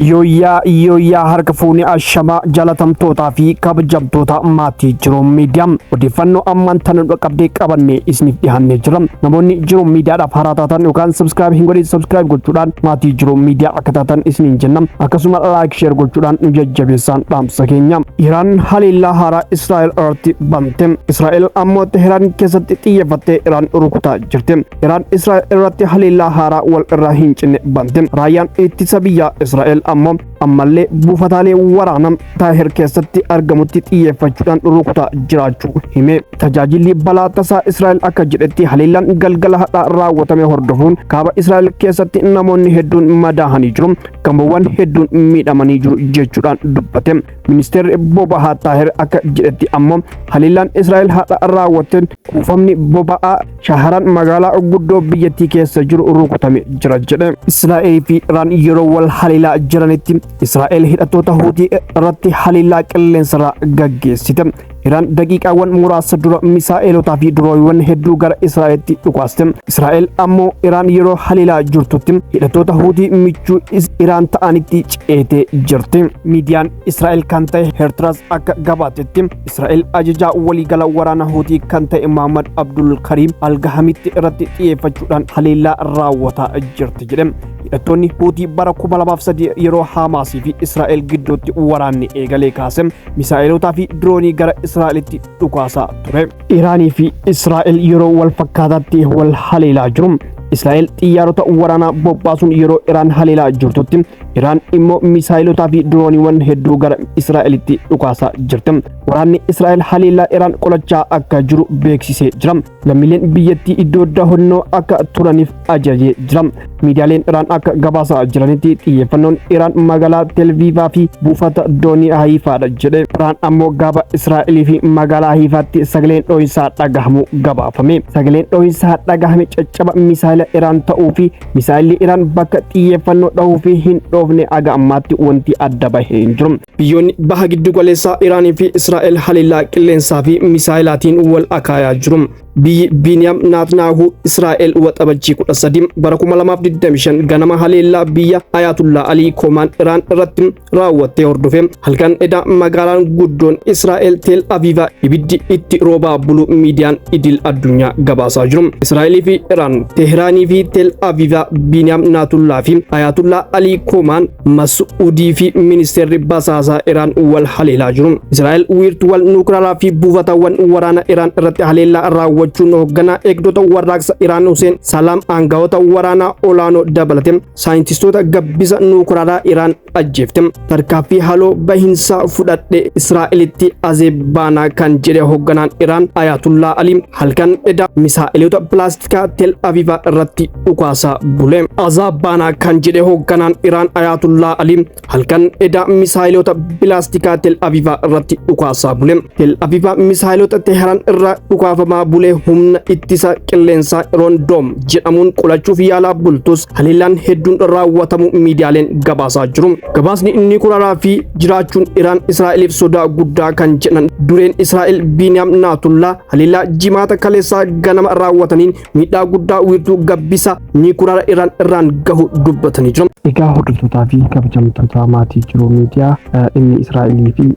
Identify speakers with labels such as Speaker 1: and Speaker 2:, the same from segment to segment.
Speaker 1: Yooyyaa yooyyaa, harka fuunee, ashamaa jaalatamtootaa fi kabajamtoota maatii Jiruu Miidiyaa, odeeffannoo ammaan tana qabdee qabannee isiniif dhiyaannee jira. Namoonni Jiruu Miidiyaadhaaf haaraa taatan yookaan subscribe hin godhin, subscribe gochuudhaan maatii Jiruu Miidiyaa akka taatan isiniin jenna. Akkasuma like, share gochuudhaan nu jajjabeessaan dhaamsa keenya. Iraan haleellaa haaraa Israa'el irratti bante. Israa'el ammoo Teheraan keessatti xiyyeeffattee Iraan rukutaa jirti. Iraan Israa'el irratti haleellaa haaraa wal irraa hin cinne bante. Raayyaan ittisa biyyaa Israa'el ammoo ammallee buufataalee waraanaa Taahir keessatti argamutti xiyyeeffachuudhaan rukutaa jiraachuu hime. Tajaajilli balaa tasaa Israa'el akka jedhetti, haleellaan galgala hadhaa raawwatame hordofuun kaaba Israa'el keessatti namoonni hedduun madaahanii jiru. Gamoowwan hedduun miidhamanii jiru jechuudhaan dubbate. Ministeerri boba'aa Taahir akka jedhetti ammoo, haleellaan Israa'el hadha raawwatteen kuufamni boba'aa Shaharaan magaalaa guddoo biyyattii keessa jiru rukutame jira jedhe. Israa'el fi Iraan yeroo wal haleelaa jiranitti, Israa'el hidhattoota Huutii irratti haleellaa qilleensarraa gaggeessite. Iraan daqiiqaawwan muraasa dura misaa'elotaa fi dirooniiwwan hedduu gara Israa'elitti dhukaaste. Israa'el ammoo Iraan yeroo haleelaa jirtutti hidhattoota Huutii michuu Iraan ta'anitti ceetee jirti. Miidiyaan Israa'el kan ta'e Haaretz akka gabaatetti, Israa'el ajajaa waliigala waraana Huutii kan ta'e Muhammad Abdul Kariim Algahamitti irratti xiyyeeffachuudhaan haleellaa raawwataa jirti jedhe. Hidhattoonni Huutii bara 2003 yeroo Haamaasii fi Israa'el gidduutti waraanni eegalee kaase misaa'elotaa fi diroonii gara Israa'elitti dhukaasaa ture. Iraanii fi Israa'el yeroo wal fakkaataatti wal haleelaa jiru. Israa'el xiyyaarota waraanaa bobbaasuun yeroo Iraan haleelaa jirtutti, Iraan immoo misaayilotaa fi dirooniiwwan hedduu gara Israa'elitti dhukaasaa jirti. Waraanni Israa'el haleellaa Iraan qolachaa akka jiru beeksisee jira. Lammiileen biyyattii iddoo dahannoo akka turaniif ajajee jira. Miidiyaaleen Iraan akka gabaasaa jiranitti, xiyyeeffannoon Iraan magaalaa Telviivaa fi buufata doonii Haifaadha jedhe. Iraan ammoo gaaba Israa'elii fi magaalaa Haifaatti sagaleen dhohinsaa dhagahamu gabaafame. Sagaleen dhohinsaa dhagahame caccaba misaayila Iraan ta'uu fi misaayilli Iraan bakka xiyyeeffannoo dhahuu fi hin dhoofne aga ammaatti wanti adda bahee hin jiru. Biyyoonni baha giddu galeessaa Iraanii fi Israa'el haleellaa qilleensaa fi misaayilaatiin wal akaayaa jiru. Biyyi Biiniyaam Naatnaahu Israa'el Waxabajjii 13 bara 2025 ganama haleellaa biyya Ayatullah Alii Koomaan Iraan irratti raawwattee hordofe halkan edaa magaalaan guddoon Israa'el Tel Aviv ibiddi itti roobaa bulu miidiyaan idil addunyaa gabaasaa jiru. Israa'elii fi Iraan, Teheraanii fi Tel Aviv, Biiniyaam Naatullaa fi Ayatullah Alii Koomaan, Mas'uudii fi ministeerri basaasaa Iraan wal haleelaa jiru. Israa'el wiirtuuwwan nuukilaaraa fi buufatawwan waraana Iraan irratti haleellaa raawwachuun hoogganaa eegdota warraaqsa Iraan Hussein Salaam, aangawoota waraanaa olaanoo dabalate saayintistoota gabbisa nuukilaaraa Iraan ajjeefte. Tarkaaffii haloo bahinsaa fudhadhe, Israa'elitti azeebbaanaa kan jedhe hoogganaan Iraan Ayatullah Ali halkan edaa misaa'eloota pilaastikaa Tel Aviv irratti dhukaasaa bule. Azaabbaanaa kan jedhe hoogganaan Iraan Ayatullah Ali halkan edaa misaa'eloota pilaastikaa Tel Aviv irratti dhukaasaa bule. Tel Aviv misaa'eloota Teheraan irraa dhukaafamaa bule humna ittisa qilleensaa Iron Dome jedhamuun qolachuuf yaalaa bultus, haleellaan hedduun raawwatamu miidiyaaleen gabaasaa jiru. Gabaasni inni kuraaraa fi jiraachuun Iraan Israa'eliif sodaa guddaa kan jedhan dureen Israa'el Biiniyaam Naatullaa, haleellaa Jimaata kaleessaa ganama raawwataniin miidhaa guddaa wiirtuu gabbisa niikuraara Iraan irraan gahu dubbatanii jiru.
Speaker 2: Egaa hordoftootaa fi kabajamtoota maatii Jiruu Miidiyaa, dhimmi Israa'elii fi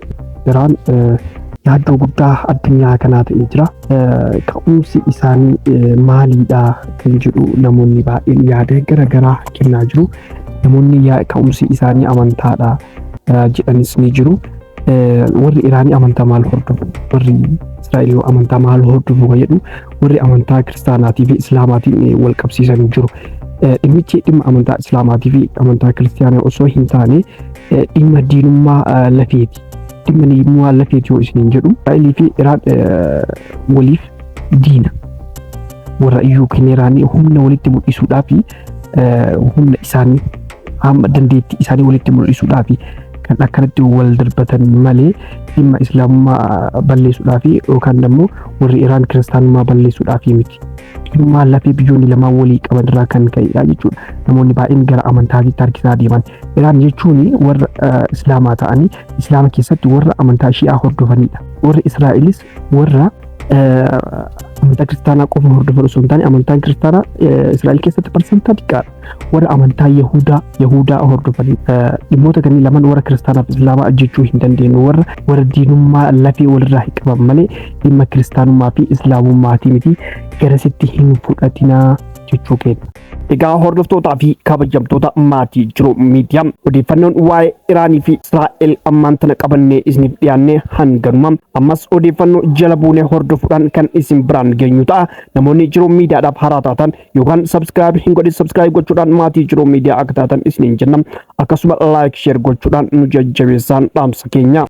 Speaker 2: Iraan yaaddoo guddaa addunyaa kanaa ta'ee jira. Ka'umsi isaanii maaliidha kan jedhu namoonni baay'een yaada garaagaraa kennaa jiru. Namoonni ka'umsi isaanii amantaadha jedhanis ni jiru. Warri Iraanii amantaa maal hordofu? Warri Israa'el amantaa maal hordofu kan jedhu, warri amantaa kiristaanaatii fi islaamaatiin wal qabsiisan jiru. Dhimmichi dhimma amantaa islaamaatii fi amantaa kiristaanaa osoo hin taane, dhimma diinummaa lafeeti. Dhimma diinummaa lafeeti yoo isiniin jedhu, Israa'elii fi Iraan waliif diina. Warra Yuukeen Iraanii humna walitti mul'isuudhaa fi humna isaanii, hamma dandeettii isaanii walitti mul'isuudhaa fi kan akkanatti wal darbatan malee, dhimma islaamummaa balleessuudhaa fi yookaan immoo warri Iraan kiristaanummaa balleessuudhaa fi miti. Dhimma lafee biyyoonni lamaan walii qaban irraa kan ka'edha jechuudha. Namoonni baay'een gara amantaatiitti harkisaa deeman. Iraan jechuun warra islaamaa ta'anii islaama keessatti warra amantaa Shi'aa hordofanidha. Warri Israa'elis warra Amantaa kiristaanaa qofa hordofan osoo hin taane, amantaan kiristaanaa Israa'el keessatti parsantaa xiqqaadha. Warra amantaa Yahudaa hordofan, dhimmoota kanneen lamaan warra kiristaanaaf Islaamaa jechuu hin dandeenyu. Warra diinummaa lafee walirraa hin qaban malee dhimma kiristaanummaa fi Islaamummaatii miti, garasitti hin fudhatinaa jechuu keenya.
Speaker 1: Egaa hordoftootaa fi kabajamtoota maatii Jiru Miidiyaa, odeeffannoon waa'ee Iraanii fi Israa'el ammaan tana qabannee isiniif dhiyaanne hanganuma. Ammas odeeffannoo jala buunee hordofuudhaan kan isin biraan geenyu ta'a. Namoonni Jiru Miidiyaadhaaf haaraa taatan yookaan subscribe hin godhin, subscribe gochuudhaan maatii Jiru Miidiyaa akka taatan isiniin jenna. Akkasuma like, share gochuudhaan nu jajjabeessaan dhaamsa keenya.